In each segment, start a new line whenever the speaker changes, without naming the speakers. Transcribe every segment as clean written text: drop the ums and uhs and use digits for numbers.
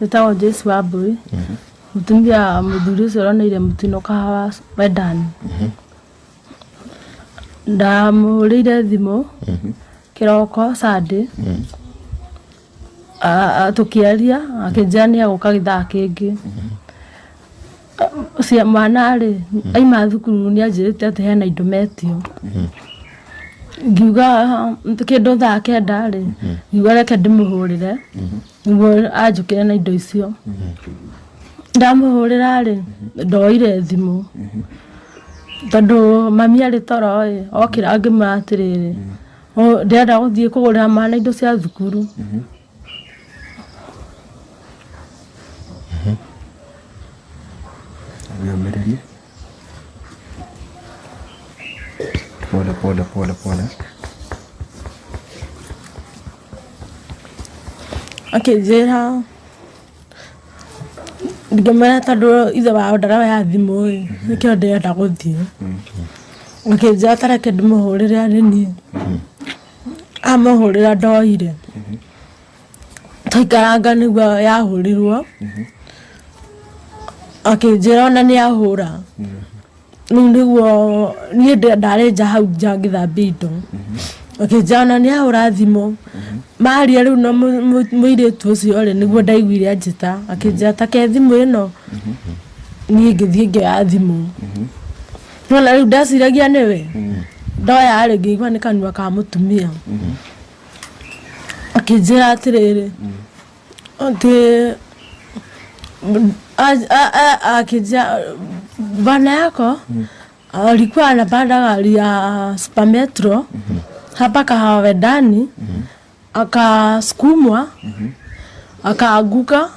Njĩtagwo Joyce Wambui, mũtumia wa mũthuri ũcio ũroneire mũtino Kahawa Wendani. Ndamũhũrĩire thimũ kĩroko Sunday, tũkĩaria akĩnjĩra nĩ egũka gĩthaa kĩngĩ. Mwana rĩ, aima thukuru nĩ anjĩrĩte atĩ hena indo metio. Ngiuga kĩndũ thaa kenda rĩ, ngiuga reke ndĩmũhũrĩre nĩguo anjũkĩre na indo icio. Ndamũhũrĩra rĩ, ndoire thimũ tondũ mami arĩ toro ĩ, okĩra ngĩmwĩra atĩrĩrĩ, ndĩrenda gũthiĩ kũgũrĩra mwana indo cia thukuru.
Wĩyũmĩrĩrie. Pole pole pole pole.
Akĩnjĩra ngĩmwĩra tondũ ithe wao ndaroya thimũ ĩ, nĩkĩo ndĩrenda gũthiĩ. Akĩnjĩra ta reke ndĩmũhũrĩre arĩ niĩ. Amũhũrĩra ndoire. Twaikaranga nĩguo yahũrirwo, akĩnjĩra ona nĩ ahũra. Rĩu nĩguo niĩ ndarĩ nja hau nja ngĩthambia indo, akĩnjĩra ona nĩ ahũra thimũ. Maria rĩu na mũirĩtu ũcio rĩ, nĩguo ndaiguire anjĩta, akĩnjĩra ta ke thimũ ĩno, niĩ ngĩthiĩ ngĩoya thimũ. Nĩwona rĩu ndeciragia nĩwe, ndoya rĩ ngĩigua nĩ kanua ka mũtumia. Akĩnjĩra atĩrĩrĩ, atĩ akĩnjĩra bwana yako alikuwa anapanda gari ya Super Metro hapa Kahawa Wendani akasukumwa akaanguka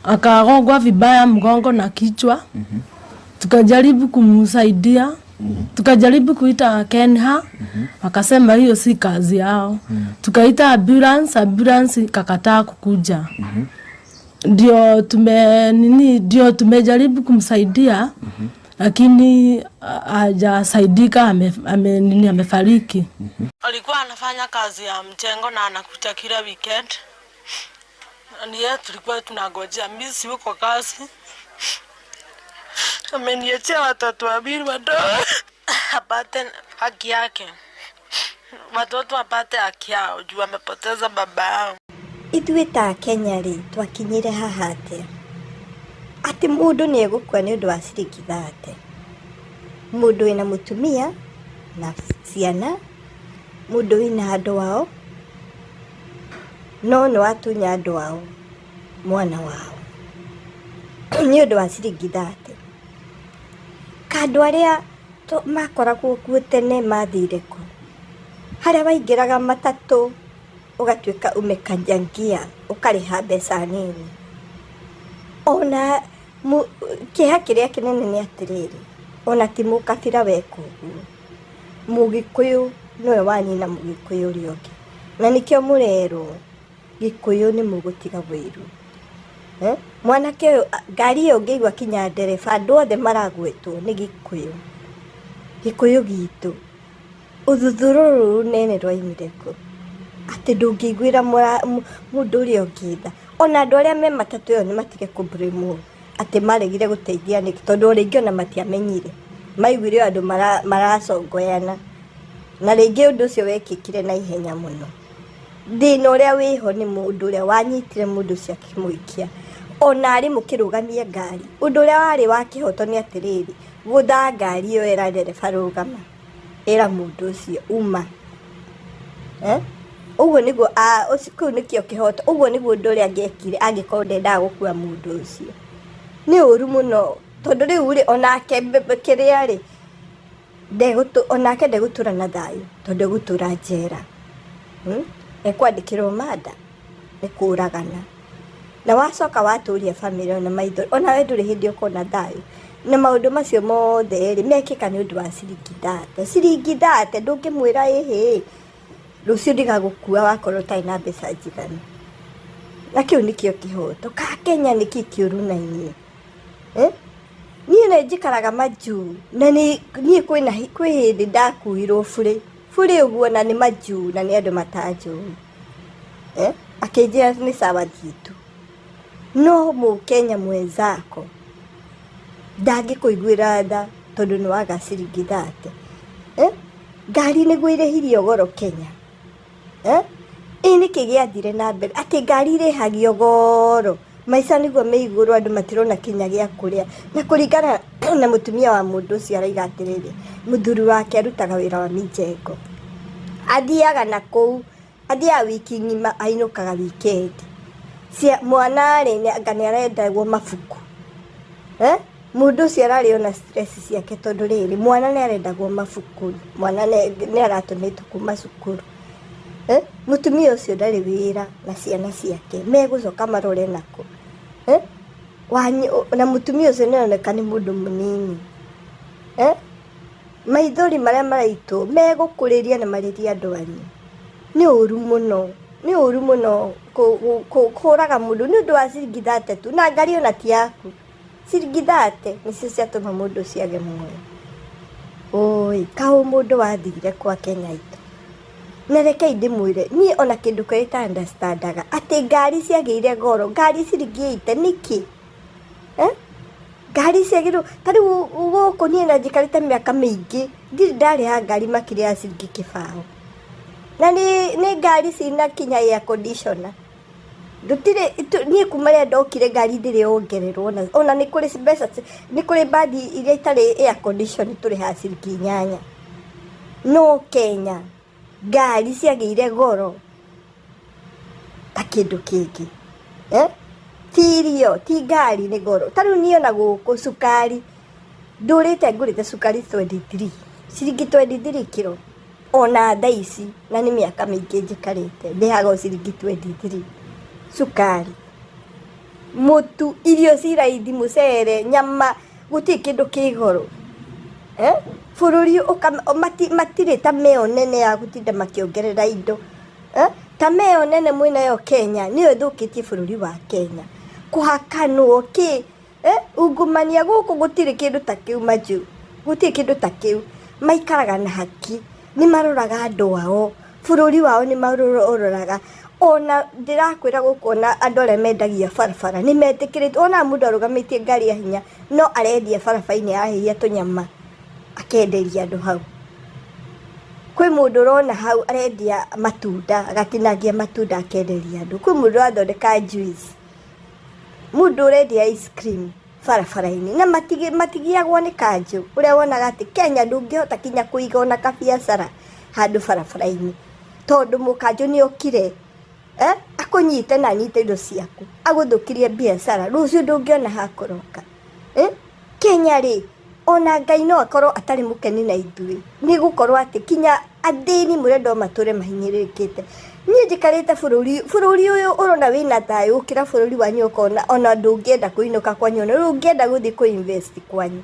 akagongwa vibaya mgongo na kichwa. Tukajaribu kumsaidia, tukajaribu kuita Kenha, akasema hiyo si kazi yao. Tukaita ambulance, ambulance ikakataa kukuja. Ndio tume nini, ndio tumejaribu kumsaidia lakini hajasaidika, ame, nini, amefariki. Alikuwa anafanya kazi ya mjengo na anakuja kila weekend. Ni yeye tulikuwa tunangojea, mimi siko kazi. Ameniachia watoto wawili wadogo apate haki yake, watoto wapate haki yao juu amepoteza baba yao.
Ithuĩ ta Akenya rĩ, twakinyire haha atĩa? Atĩ mũndũ nĩ egũkua nĩ ũndũ wa ciringi thate. Mũndũ wĩna mũtumia na ciana, mũndũ wĩna andũ ao, no nĩ watunya andũ ao mwana wao nĩ ũndũ wa ciringi thate. Ka andũ arĩa makoragwo kuo tene mathire kũ? Harĩa waingĩraga matatũ ũgatuĩka umekanyangia ũkarĩha mbeca nini. Ona kĩeha kĩrĩa kĩnene nĩ atĩrĩrĩ, ona ti mũkabira weka ũguo, Mũgĩkũyũ nĩwe wanina Mũgĩkũyũ ũrĩa ũngĩ. Na nĩkĩo mũrerwo Gĩkũyũ nĩ mũgũtiga wĩiru. Mwanake ũyũ ngari ĩyo ũngĩigua kinya ndereba andũ othe maragwetwo nĩ Gĩkũyũ. Gĩkũyũ gitũ. Ũthuthu rũrũ rũnene rwaumire kũ? Atĩ ndũngĩiguĩra mũndũ ũrĩa ũngĩ tha. Ona andũ arĩa me matatũ ĩyo nĩ matige kũ blame wo atĩ maregire gũteithia nĩkĩ tondũ o rĩngĩ ona matiamenyire. Maiguire o andũ maracongoyana. Na rĩngĩ ũndũ ũcio wekĩkire na ihenya mũno. Thĩna ũrĩa wĩho nĩ mũndũ ũrĩa wanyitire mũndũ ũcio akĩmũikia. Ona arĩ mũkĩrũgamie ngari. Ũndũ ũrĩa warĩ wa kĩhoto nĩ atĩrĩrĩ, gũtha ngari ĩyo ĩra ndereba rũgama. Ĩra mũndũ ũcio uma. Ũguo nĩguo, kĩu nĩkĩo kĩhoto, ũguo nĩguo ũndũ ũrĩa angĩekire angĩkorwo ndendaga gũkua mũndũ ũcio. Nĩ ũru mũno tondũ rĩu rĩ, onake kĩrĩa rĩ, onake ndegũtũra na thayũ tondũ egũtũra njera. Ekwandĩkĩrwo murder nĩ kũragana. Na wacoka watũria bamĩrĩ ĩyo na maithori, onawe ndũrĩ hĩndĩ ũkona thayũ. Na maũndũ macio mothe rĩ, mekĩka nĩ ũndũ wa ciringi thate. Ciringi thate ndũngĩmwĩra ĩhĩ, rũciũ ndigagũkua wakorwo ũtarĩ na mbeca njiganu. Na kĩu nĩkĩo kĩhoto. Ka Kenya nĩkĩ kĩũru na inyuĩ? Niĩ nĩ njikaraga majuu na niĩ kwĩna kwĩ hĩndĩ ndakuirwo burĩ, burĩ ũguo na nĩ majuu na nĩ andũ matanjũĩ. Akĩnjĩra nĩ sawa thiĩ tu. No mũkenya mwenzako ndangĩkũiguĩra tha tondũ nĩ waga ciringi 30. Eh? Ngari nĩguo irĩhirio goro Kenya. Eh? Ĩ nĩkĩ gĩathire na mbere atĩ ngari irĩhagio goro maica nĩguo me igũrũ andũ matirona kinya gĩa kũrĩa na kũringana na mũtumia wa mũndũ ũcio araiga atĩrĩrĩ mũthuri wake arutaga wĩra wa mijengo athiaga na kũu athiaga wiki ng'ima ainũkaga weekend cia mwana rĩ anga nĩ arendagwo mabuku eh? Mũndũ ũcio ararĩ ona stress ciake tondũ rĩrĩ mwana nĩ arendagwo mabuku mwana nĩ aratũmĩtwo kuma cukuru eh? Mũtumia ũcio ndarĩ wĩra na ciana ciake megũcoka marore nakũ eh? Na mũtumia ũcio nĩ aroneka nĩ mũndũ mũnini eh? Maithori marĩa maraitwo megũkũrĩria na marĩrie andũ anyu. Nĩ ũru mũno, nĩ ũru mũno kũraga mũndũ nĩ ũndũ wa ciringi 30 tu na ngari ona ti yaku. Ciringi 30 nĩcio ciatũma mũndũ ũcio age muoyo. Ũĩ, kaũ mũndũ wathire kwa Kenya itũ. Na rekei ndĩmwĩre, niĩ ona kĩndũ kĩrĩa ita understandaga, atĩ ngari ciagĩire goro, ngari ciringi 80 nĩkĩ? Eh? Ngari ciagĩrĩirwo, ta rĩu gũkũ niĩ na njikarĩte mĩaka mĩingĩ, ndirĩ ndarĩha ngari makĩria ya ciringi kĩbaũ. Na nĩ ngari cina kinya air conditioner. Ndũtirĩ, niĩ kuma rĩrĩa ndokire ngari ndĩrĩ yongererwo ona nĩ kũrĩ mbeca, nĩ kũrĩ mbathi iria itarĩ air condition tũrĩhaga ciringi 8. No Kenya ngari ciagĩire goro ta kĩndũ kĩngĩ. Ti irio, ti ngari nĩ goro. Ta rĩu niĩ ona gũkũ cukari, ndũrĩte ngũrĩte cukari 23, ciringi 23 kiro. Ona thaa ici na nĩ mĩaka mĩingĩ njikarĩte ndĩhaga o ciringi 23 cukari, mũtu, irio ci raithi, mũcere, nyama, gũtirĩ kĩndũ kĩ goro. Eh? Bũrũri matirĩ ta meo nene ya gũtinda makĩongerera indo. Eh? Ta meo nene mwĩnayo Kenya nĩyo ĩthũkĩtie bũrũri wa Kenya. Kũhakanwo kĩ Eh, ungumania gũkũ gũtirĩ kĩndũ ta kĩu majuu, gũtirĩ kĩndũ ta kĩu. Maikaraga na haki, nĩ maroraga andũ ao, bũrũri wao nĩ maũroraga. Ona ndĩrakwĩra gũkũ ona andũ arĩa mendagia barabara nĩ metĩkĩrĩtio, wonaga mũndũ arũgamĩtie ngari ya hinya no arendia barabara-inĩ arahĩhia tũnyama akenderia andũ hau. Kwĩ mũndũ ũrona hau arendia matunda, agatinangia matunda akenderia andũ. Kwĩ mũndũ ũrathondeka juice. Mũndũ ũrendia ice cream barabara-inĩ na matigiagwo nĩ kanjũ, ũrĩa wonaga atĩ Kenya ndũngĩhota kinya kũiga ona kabiacara handũ barabara-inĩ, tondũ mũkanjũ nĩ okire akũnyite na anyite indo ciaku, agũthũkĩrie biacara, rũciũ ndũngĩona ha kũroka. Kenya rĩ, ona Ngai no akorwo atarĩ mũkeni na ithuĩ, nĩ gũkorwo atĩ kinya athĩni mũrenda o matũre mahinyĩrĩrĩkĩte. Niĩ njikarĩte bũrũri, bũrũri ũyũ ũrona wĩna thayũ gũkĩra bũrũri wanyu ũkona ona ndũngĩenda kũinũka kwanyu ona ndũngĩenda gũthiĩ kũ invest kwanyu.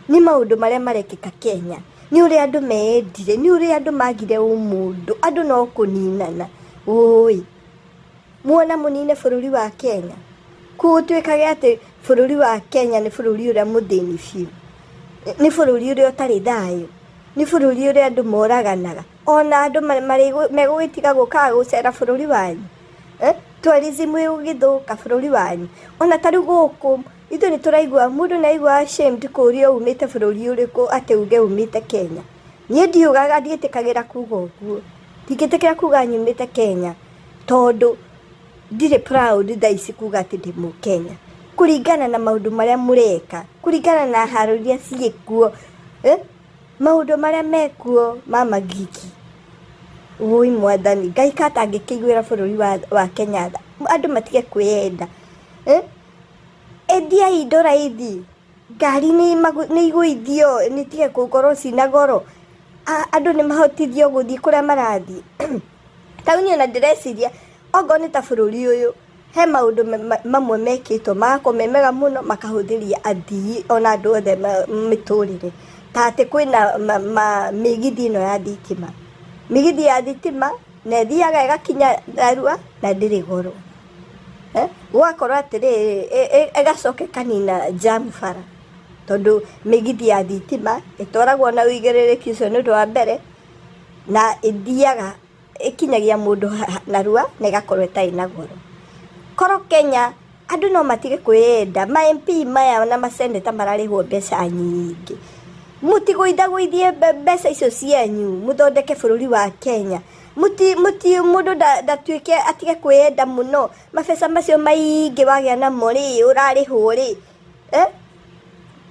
Nĩ maũndũ marĩa marekĩka Kenya, nĩ ũrĩa andũ meyendire, nĩ ũrĩa andũ magire ũmũndũ, andũ no kũninana, ũĩ. Muona mũnine bũrũri wa Kenya? Gũtuĩkage atĩ bũrũri wa Kenya nĩ bũrũri ũrĩa mũthĩni biũ, nĩ bũrũri ũrĩa ũtarĩ thayũ, nĩ bũrũri ũrĩa andũ moraganaga, ona andũ megũgĩtiga gũkaga gũcera bũrũri wanyu? Tourism ĩgũgĩthũka bũrũri wanyu? Ona ta rĩu gũkũ ithuĩ nĩ tũraigua, mũndũ nĩ araigua ashamed kũũrio umĩte bũrũri ũrĩkũ atĩ uge umĩte Kenya. Niĩ ndiugaga ndiĩtĩkagĩra kuga ũguo, ndingĩtĩkĩra kuga nyumĩte Kenya. Tondũ ndirĩ proud thaa ici kuga atĩ ndĩ mũkenya, kũringana na maũndũ marĩa mũreka, kũringana na haro iria ciĩkuo, maũndũ marĩa mekuo ma magigi. Ũi mwathani, Ngai ka atangĩkĩiguĩra bũrũri wa Kenya tha, andũ matige kwĩyenda. Endiai indo raithi, ngari nĩ igũithio nĩ itige gũkorwo ciĩna goro, andũ nĩ mahotithio gũthiĩ kũrĩa marathiĩ. Ta rĩu niĩ ona ndĩreciria okorwo nĩ ta bũrũri ũyũ, he maũndũ mamwe mekĩtwo magakorwo me mega mũno makahũthĩria athii ona andũ othe mĩtũrĩre. Ta atĩ kwĩna mĩgithi ĩno ya thitima. Mĩgithi ya thitima na ĩthiaga ĩgakinya narua na ndĩrĩ goro. Gũgakorwo atĩrĩrĩ, ĩgacoka ĩkanina jam bara, tondũ mĩgithi ya thitima ĩtwaragwo na ũigĩrĩrĩki ũcio nĩ ũndũ wa mbere. Na ĩthiaga ĩkinyagia mũndũ narua na ĩgakorwo ĩtarĩ na goro. Korwo Kenya andũ no matige kwĩyenda, ma MP maya na maseneta mararĩhwo mbeca nyingĩ. Mũtigũithagũithie mbeca icio cianyu mũthondeke bũrũri wa Kenya. Mũti mũti mũndũ ndatuĩke atige kwĩyenda mũno, mabeca macio maingĩ wagĩa namo rĩ, ũrarĩhwo rĩ, eh?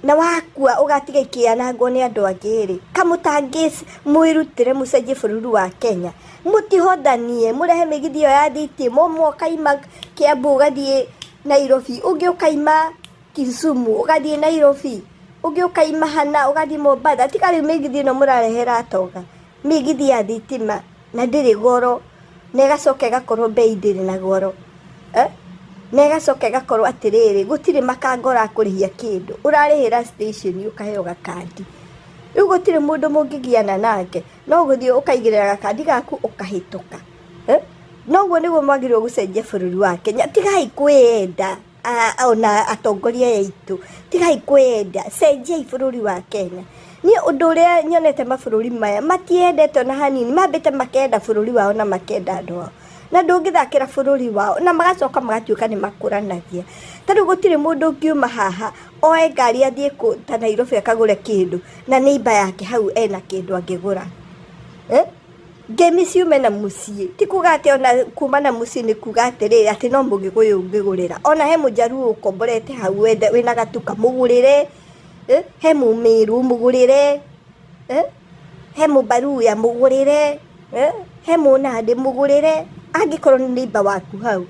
Na wakua ũgatiga ikĩanangwo nĩ andũ angĩ rĩ, kamũtangĩ mwĩrutĩre mũcenjie bũrũri wa Kenya. Mũtihothanie, mũrehe mĩgithi ĩyo ya thitima, ũmwe ũkaima Kiambu ũgathiĩ Nairobi, ũngĩ ũkaima Kisumu ũgathiĩ Nairobi, ũngĩ ũkaima hana ũgathiĩ Mombatha. Tiga rĩu mĩgithi ĩno mũrarehera atonga, mĩgithi ya thitima na ndĩrĩ goro, na ĩgacoka ĩgakorwo mbei ndĩrĩ na goro, eh? Na ĩgacoka ĩgakorwo atĩrĩrĩ, gũtirĩ makanga ũrakũrĩhia kĩndũ, ũrarĩhĩra station ũkaheo gakandi. Rĩu gũtirĩ mũndũ mũngĩgiana nake, no gũthiĩ ũkaigĩrĩra gakandi gaku ũkahĩtũka, eh? Noguo nĩguo mwagĩrĩirwo gũcenjia bũrũri wa Kenya. Tigai kwĩyenda ona atongoria aya aitũ, tigai kwĩyenda, cenjiai bũrũri wa Kenya. Niĩ ũndũ ũrĩa nyonete mabũrũri maya, matiendete ona hanini, mambĩte makenda bũrũri wao na makenda andũ ao. Na ndũngĩthakĩra bũrũri wao, na magacoka magatuĩka nĩ makũranagia. Ta rĩu gũtirĩ mũndũ ũngiuma haha, oe ngari athiĩ ta Nairobi akagũre kĩndũ, na neighbour yake hau ena kĩndũ angĩgũra. Eh? Ngemi ciume na mũciĩ, ti kuga atĩ ona kuma na mũciĩ nĩ kuga atĩrĩrĩ atĩ no mũgĩkũyũ ũngĩgũrĩra. Ona he mũjaruo ũkomborete hau wende wĩna gatuka mũgũrĩre, eh? He mũmĩrũ mũgũrĩre, eh? He mũbaruya mũgũrĩre, eh? He mũnandĩ mũgũrĩre, angĩkorwo nĩ neighbour waku hau.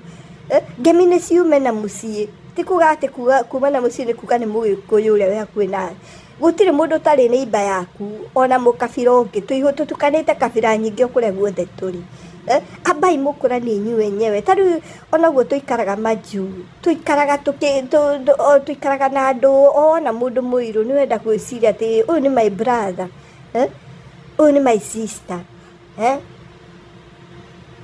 Eh? Ngemi nĩ ciume na mũciĩ, ti kuga atĩ kuma na mũciĩ nĩ kuga nĩ mũgĩkũyũ ũrĩa wĩ hakuhĩ nawe. Gũtirĩ mũndũ ũtarĩ neighbour yaku ona mũkabira ũngĩ, tũtukanĩte kabira nyingĩ o kũrĩa guothe tũrĩ. Eh? Ambai mũkũranie inyuĩ enyewe. Ta rĩu ona ũguo tũikaraga majuu, tũikaraga tũikaraga na andũ, wona mũndũ mũirũ nĩ wenda gwĩciria atĩ ũyũ nĩ my brother, eh? Ũyũ nĩ my sister, eh?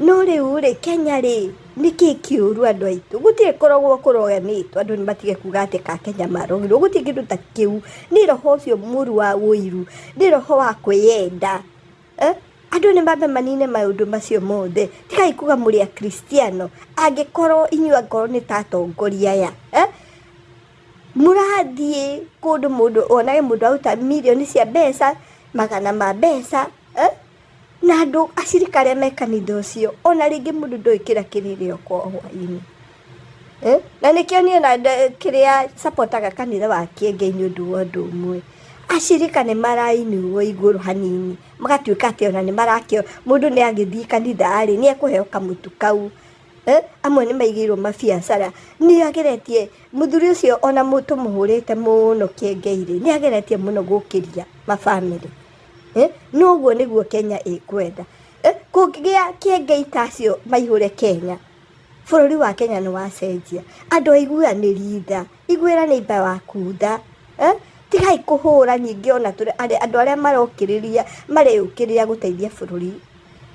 No rĩu rĩ, Kenya rĩ, nĩkĩ kĩũru andũ aitũ? Gũtirĩ kũrogwo kũroganĩtwo, andũ nĩ matige kuga atĩ ka Kenya marogirwo, gũtirĩ kĩndũ ta kĩu. Nĩ roho ũcio mũru wa ũiru, nĩ roho wa kwĩyenda, eh? Andũ nĩ mambe manine maũndũ macio mothe. Tigai kuga mũrĩ akristiano, angĩkorwo inyuĩ angĩkorwo nĩ ta atongoria aya, eh? Mũrathiĩ kũndũ mũndũ wonage mũndũ aruta mirioni cia mbeca, magana ma mbeca, eh? Na andũ acirika arĩa me kanitha ũcio, ona rĩngĩ mũndũ ndoĩ kĩrĩa kĩrĩrĩo kwao hwainĩ. Eh? Na nĩkĩo niĩ na kĩrĩa supportaga kanitha wa Kĩengei nĩ ũndũ wa ũndũ ũmwe. Acirika nĩ marainũo igũrũ hanini, magatuĩka atĩ ona nĩ marakĩo, mũndũ nĩ agĩthiĩ kanitha rĩ, nĩ ekũheo kamũtu kau. Eh? Amwe nĩ maigĩirwo mabiacara. Nĩ ageretie, mũthuri ũcio ona tũmũhũrĩte mũno Kĩengei rĩ, nĩ ageretie mũno gũkĩria mabamĩrĩ. Eh? No ũguo nĩguo Kenya ĩkwenda. Eh? Kũngĩgĩa Kĩengei ta acio maihũre Kenya, bũrũri wa Kenya nĩ wacenjia. Andũ aiguanĩri tha, iguĩra neighbour waku tha, eh? Tigai kũhũra ningĩ ona tũrĩ andũ arĩa marokĩrĩria mareyũkĩrĩria gũteithia bũrũri,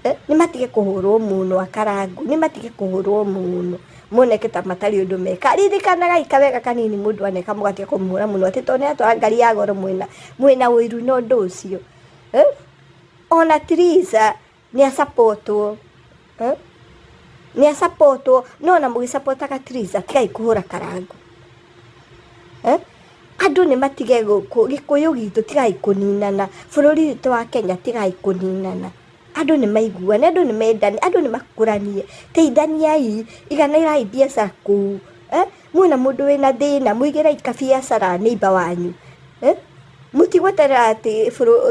eh? Nĩ matige kũhũrwo mũno akarangu, nĩ matige kũhũrwo mũno moneke ta matarĩ ũndũ meka. Ririkanagai kawega kanini mũndũ aneka mũgatiga kũmũhũra mũno atĩ tondũ nĩ atwara ngari ya goro mwĩna mwĩna ũiru na ũndũ ũcio. Eh? Ona Theresa nĩ acapotwo, eh? Nĩ acapotwo, no ona mũgĩcapotaga Theresa tigai kũhũra karangu. Eh? Andũ nĩ matige gĩkũyũ gitũ tigai kũninana, bũrũri witũ wa Kenya tigai kũninana. Andũ nĩ maiguane, andũ nĩ mendane, andũ nĩ makũranie, teithaniai, iganĩrai biacara kũu, eh? Mwona mũndũ wĩna thĩna, mũigĩrei kabiacara neighbour wanyu, eh? Mũtigweterera atĩ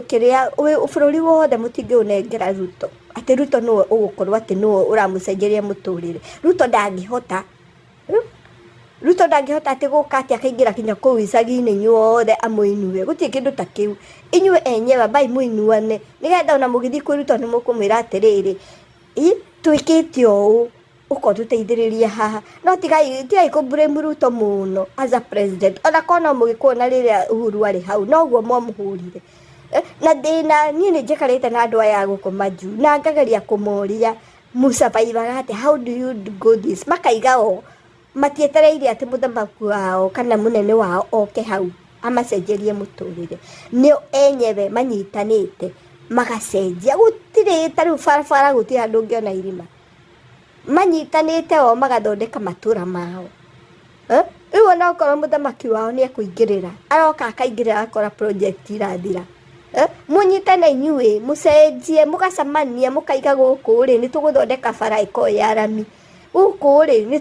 kĩrĩa bũrũri wothe mũtingĩũnengera Ruto, atĩ Ruto nĩwe ũgũkorwo atĩ nĩwe ũramũcenjeria mũtũrĩre. Ruto ndangĩhota. Ruto ndangĩhota atĩ gũka atĩ akaingĩra kinya kũu icagi-inĩ inyuothe amũinue, gũtirĩ kĩndũ ta kĩu. Inyuĩ enyewe ambai mũinuane, nĩgetha ona mũgĩthiĩ kwĩ Ruto nĩ mũkũmwĩra atĩrĩrĩ, twĩkĩte ũũ, ũka ũtũteithĩrĩrie haha. No tigai tigai kũ blame Ruto mũno as a president, ona korwo no mũgĩkũyũ na rĩrĩa Uhuru arĩ hau, noguo mwamũhũrire. Na ndĩna niĩ nĩ njikarĩte na andũ aya a gũkũ majuu, na ngageria kũmoria mũsurvivaga atĩa, how do you go this, makaiga o matietereire atĩ mũthamaki wao kana mũnene wao oke hau amacenjerie mũtũrĩre, nĩo enyewe manyitanĩte magacenjia. Gũtirĩ ta rĩu barabara gũtirĩ handũ ũngĩona irima. Manyitanĩte o magathondeka matũra mao. Eh? Rĩu ona okorwo mũthamaki wao nĩ ekũingĩrĩra, aroka akaingĩrĩra akora project irathira. Eh? Mũnyitane inyuĩ, mũcenjie, mũgacemania, mũkaiga gũkũ rĩ, nĩ tũgũthondeka bara ĩkorwo ya rami. Gũkũ rĩ, nĩ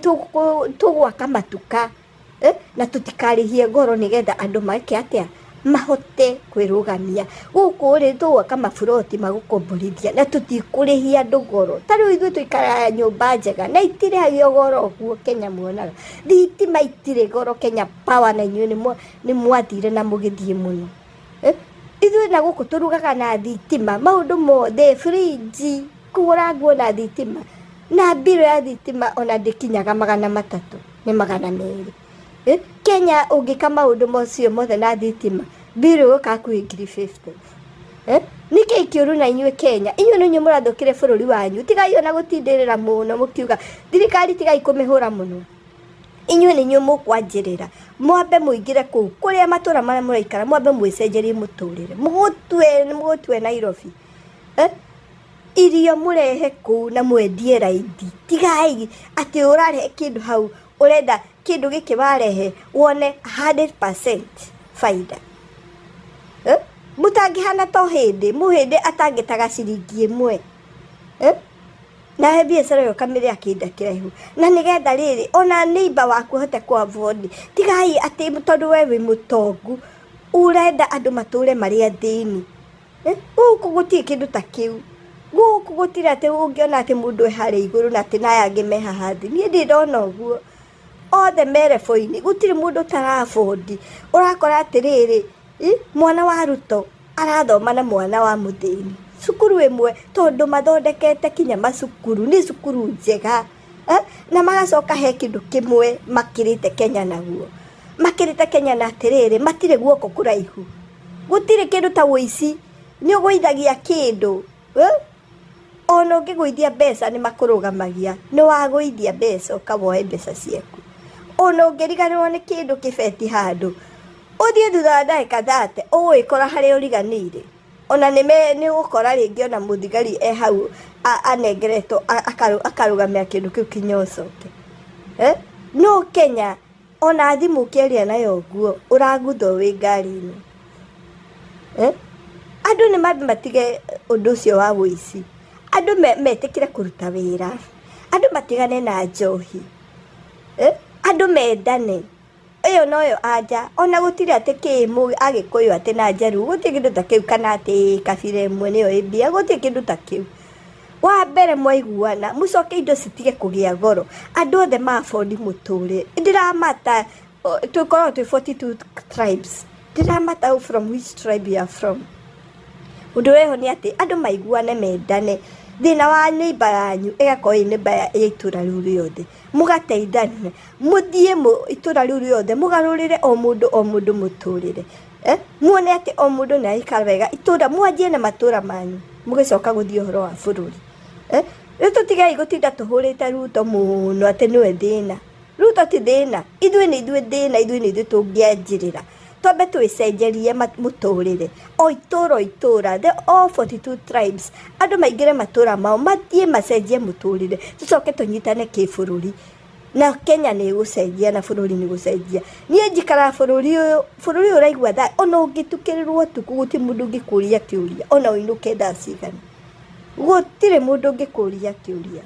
tũgwaka matuka. Eh, na tũtikarĩhie goro nĩgetha andũ meke atĩa mahote kwĩrũgamia gũkũ rĩ tũgwaka maburoti magũkomborithia na tũtikũrĩhia andũ goro ta rĩu ithuĩ tũikaraga nyũmba njega na itirĩhagio goro ũguo Kenya muonaga thitima itirĩ goro Kenya Power na inyuĩ nĩ mwathire na mũgĩthiĩ mũno Eh, ithuĩ na gũkũ tũrugaga na thitima maũndũ mothe fridge kũgũra nguo na thitima na mbirũ ya thitima ona ndĩkinyaga 300 nĩ 200. Eh, Kenya ũngĩka maũndũ macio mothe na thitima mbirũ ĩgũka hakuhĩ 50,000. Eh, nĩkĩ kĩũru na inyuĩ Kenya? Inyuĩ nĩ inyuĩ mũrathũkire bũrũri wanyu. Tigai ona gũtindĩrĩra mũno mũkiuga thirikari tigai kũmĩhũra mũno. Inyuĩ nĩ inyuĩ mũkwanjĩrĩra mwambe mũingĩre kũu kũrĩa matũra marĩa mũraikara mwambe mwĩcenjerie mũtũrĩre mũgũtue mũgũtue Nairobi. Eh, irio mũrehe kũu na mwendie raithi tigai atĩ ũrarehe kĩndũ hau ũrenda kĩndũ gĩkĩ warehe wone 100% baida eh? Mũtangĩhana to hĩndĩ mũhĩndĩ atangĩtaga ciringi ĩmwe eh? Nawe biacara ĩyo ũkamĩrĩa kĩhinda kĩraihu na nĩgetha rĩrĩ ona neighbor waku ahote kũ afford tigai atĩ tondũ we wĩ mũtongu ũrenda andũ matũre marĩ athĩni. Eh, gũkũ gũtirĩ kĩndũ ta kĩu gũkũ gũtirĩ atĩ ũngĩona atĩ mũndũ e harĩa igũrũ na atĩ na aya angĩ me haha thĩ niĩ ndirĩ ndona ũguo othe me rebo-inĩ gũtirĩ mũndũ ũtara afford ũrakora atĩrĩrĩ mwana wa Ruto arathoma na mwana wa mũthĩni cukuru ĩmwe tondũ mathondekete kinya macukuru nĩ cukuru njega eh? Na magacoka he kĩndũ kĩmwe makĩrĩte Kenya naguo makĩrĩte Kenya na atĩrĩrĩ matirĩ guoko kũraihu gũtirĩ kĩndũ ta ũici nĩ ũgũithagia kĩndũ eh? Ona ũngĩgũithia mbeca nĩ makũrũgamagia nĩ wagũithia mbeca ũkawoe mbeca ciaku ona ũngĩriganĩrwo nĩ kĩndũ kĩbeti handũ ũthiĩ thutha wa ndagĩka 30 ũgũgĩkora harĩa ũriganĩire ona nĩ ũgũkora rĩngĩ ona mũthigari e hau anengeretwo akarũgamia kĩndũ kĩu kinya ũcoke eh? No Kenya ona thimũ ũkĩaria nayo ũguo ũraguthwo wĩ ngari-inĩ eh? Andũ nĩ mambe matige ũndũ ũcio wa ũici andũ metĩkĩre kũruta wĩra andũ matigane na njohi eh? Andũ mendane ĩyo noyo anja ona gũtirĩ atĩ kĩ agĩkũyũ atĩ na njaruo gũtirĩ kĩndũ ta kĩu kana atĩ kabira ĩmwe nĩyo ĩ mbia gũtirĩ kĩndũ ta kĩu wa mbere mwaiguana mũcoke indo citige kũgĩa goro andũ othe ma afford mũtũrĩre ndiramata tũkoragwo twĩ 42 tribes ndiramata from which tribe you are from ũndũ ũrĩa nĩ atĩ andũ maiguane mendane thĩna wa neighbor yanyu ĩgakorwo ĩ neighbor ya itũra rĩu rĩothe mũgateithania mũthiĩ itũra rĩu rĩothe mũgarũrĩre o mũndũ o mũndũ mũtũrĩre eh? Muone atĩ o mũndũ nĩ araikara wega itũra mwanjie na matũra manyu mũgĩcoka gũthiĩ ũhoro wa bũrũri eh? Rĩu tũtigei gũtinda tũhũrĩte Ruto mũno atĩ nĩwe thĩna Ruto ti thĩna ithuĩ nĩ ithuĩ thĩna ithuĩ nĩ ithuĩ tũngĩanjĩrĩra twambe twĩcenjerie mũtũrĩre o itũra o itũra the all 42 tribes andũ maingĩre matũra mao mathiĩ macenjie mũtũrĩre tũcoke tũnyitane kĩbũrũri na Kenya nĩ ĩgũcenjia na bũrũri nĩ gũcenjia niĩ njikaraga bũrũri ũyũ bũrũri ũyũ ũraigua tha ona ũngĩtukĩrĩrwo ũtukũ gũtirĩ mũndũ ũngĩkũria kĩũria ona ũinũke thaa cigana gũtirĩ mũndũ ũngĩkũria kĩũria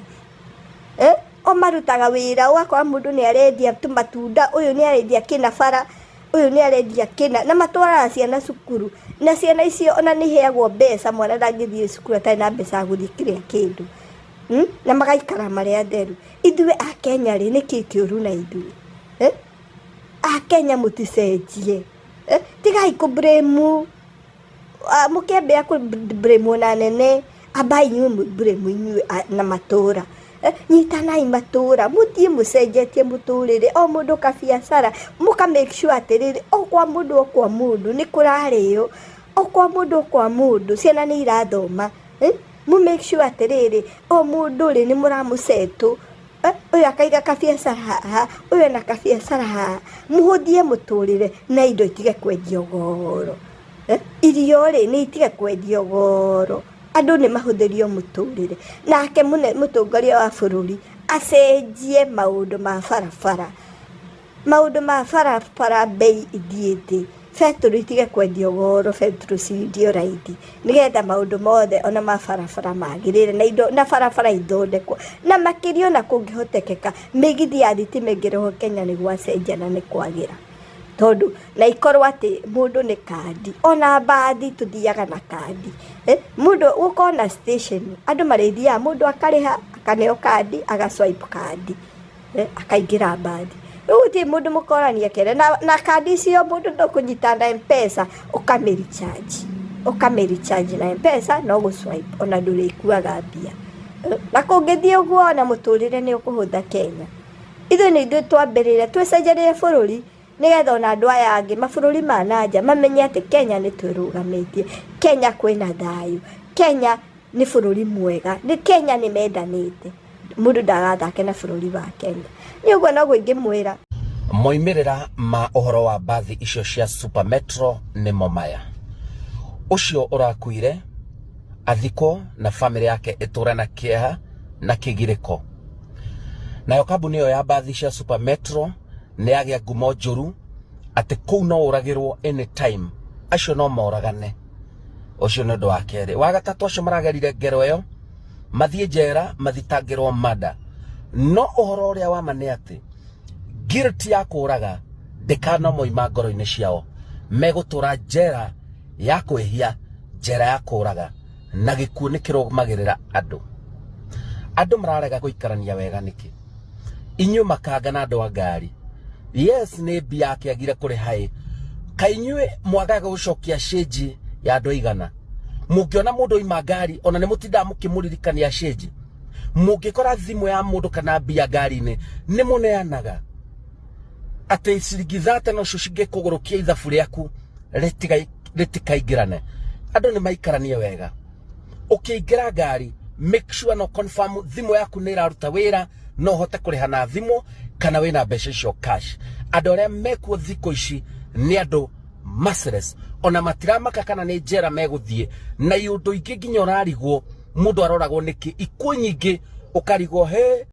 eh? O marutaga wĩra ũgakora mũndũ nĩ arendia tũmatunda ũyũ nĩ arendia kĩna bara ũyũ nĩ arendia kĩna na matwaraga ciana cukuru na ciana icio ona nĩ iheagwo mbeca mwana ndangĩthiĩ cukuru atarĩ na mbeca ya gũthiĩ kĩrĩa kĩndũ Na magaikara marĩ atheru ithuĩ a Kenya rĩ nĩkĩ kĩũru na ithuĩ eh? A Kenya mũticenjie eh? Tigai kũ blame mũkĩambia kũ blame na nene ambai inyuĩ mũ blame inyuĩ na matũra eh? Nyitanai matũra mũthiĩ mũcenjetie mũtũrĩre o mũndũ kabiacara mũka make sure atĩrĩrĩ o kwa mũndũ o kwa mũndũ nĩ kũrarĩo o kwa mũndũ o kwa mũndũ ciana nĩ irathoma eh? Mũ make sure atĩrĩrĩ o mũndũ rĩ nĩ mũramũsetũ eh? Ũyũ akaiga kabiacara haha ũyũ ena kabiacara haha mũhũthie mũtũrĩre na indo itige kwendio goro eh? Irio rĩ nĩ itige kwendio goro andũ nĩ mahũthĩrio mũtũrĩre nake mũtongoria wa bũrũri Acenjie maũndũ ma barabara, maũndũ ma barabara, mbei ithiĩ thĩ, betũrũ itige kwendio goro, betũrũ ciendio raithi, nĩgetha maũndũ mothe ona ma barabara magĩrĩre na indo na barabara ithondekwo. Na makĩria ona kũngĩhotekeka mĩgithi ya thitima ĩngĩrehwo Kenya, nĩ gwacenjia na nĩ kwagĩra, tondũ na ikorwo atĩ mũndũ nĩ kandi, ona mbathi tũthiaga na kandi, mũndũ gũkorwo na station andũ marĩthiaga, mũndũ akarĩha, akaneo kandi, aga swipe kandi, akaingĩra mbathi. Rĩu gũtirĩ mũndũ mũkorania kere na kandi icio. Mũndũ no kũnyita na M-Pesa, ũkamĩ recharge na M-Pesa, no gũ swipe, ona ndũrĩkuaga mbia. Na kũngĩthiĩ ũguo, ona mũtũrĩre nĩ ũkũhũtha Kenya. Ithuĩ nĩ ithuĩ twambĩrĩre twĩcenjerie bũrũri, nĩgetha ona andũ aya angĩ mabũrũri ma nanja mamenye atĩ Kenya nĩ twĩrũgamĩtie, Kenya kwĩna thayũ, Kenya nĩ bũrũri mwega, nĩ Kenya nĩ mendanĩte. Mũndũ ndagathake na bũrũri wa Kenya. Nĩ ũguo noguo ingĩmwĩra.
Moimĩrĩra ma ũhoro wa mbathi icio cia Super Metro nĩmo maya: ũcio ũrakuire athikwo na famĩlĩ yake ĩtũre na kĩeha na kĩgirĩko. Nayo kambuni ĩyo ya mbathi cia Super Metro nĩ yagĩa ngumo njũru atĩ kũu no ũragĩrwo anytime, acio no moragane. Ũcio nĩ ũndũ wa kerĩ. Wa gatatũ, acio maragerire ngero ĩyo mathiĩ njera mathitangĩrwo mada. No ũhoro ũrĩa wa ma nĩ atĩ guilt ya kũraga ndĩkanamoima ngoro-inĩ ciao. Megũtũra njera ya kwĩhia, njera ya kũraga, na gĩkuũ nĩ kĩrũmagĩrĩra andũ. Andũ mararega gũikarania wega nĩkĩ? Inyuĩ makanga na andũ a ngari, yes, nĩ mbia akĩagire kũrĩha ĩ, kaĩ inyuĩ mwagaga gũcokia cĩnji ya andũ aigana? Mũngĩona mũndũ oima ngari, ona nĩ mũtindaga mũkĩmũririkania cĩnji? Mũngĩkora thimũ ya mũndũ kana mbia ngari-inĩ, nĩ mũneanaga? Atĩ ciringi 30 nocio cingĩkũgũrũkia ithabu rĩaku rĩtikaingĩrane. Andũ nĩ maikaranie wega. Ũkĩingĩra ngari, make sure no confirm thimũ yaku nĩ ĩraruta wĩra, no ũhote kũrĩha na thimũ kana wĩna mbeca icio cash. Andũ arĩa mekuo thikũ ici nĩ andũ merciless, ona matiramaka kana nĩ njera megũthiĩ na iũndũ ingĩ, nginya ũrarigwo mũndũ aroragwo nĩkĩ. Ikuũ nyingĩ ũkarigwo he.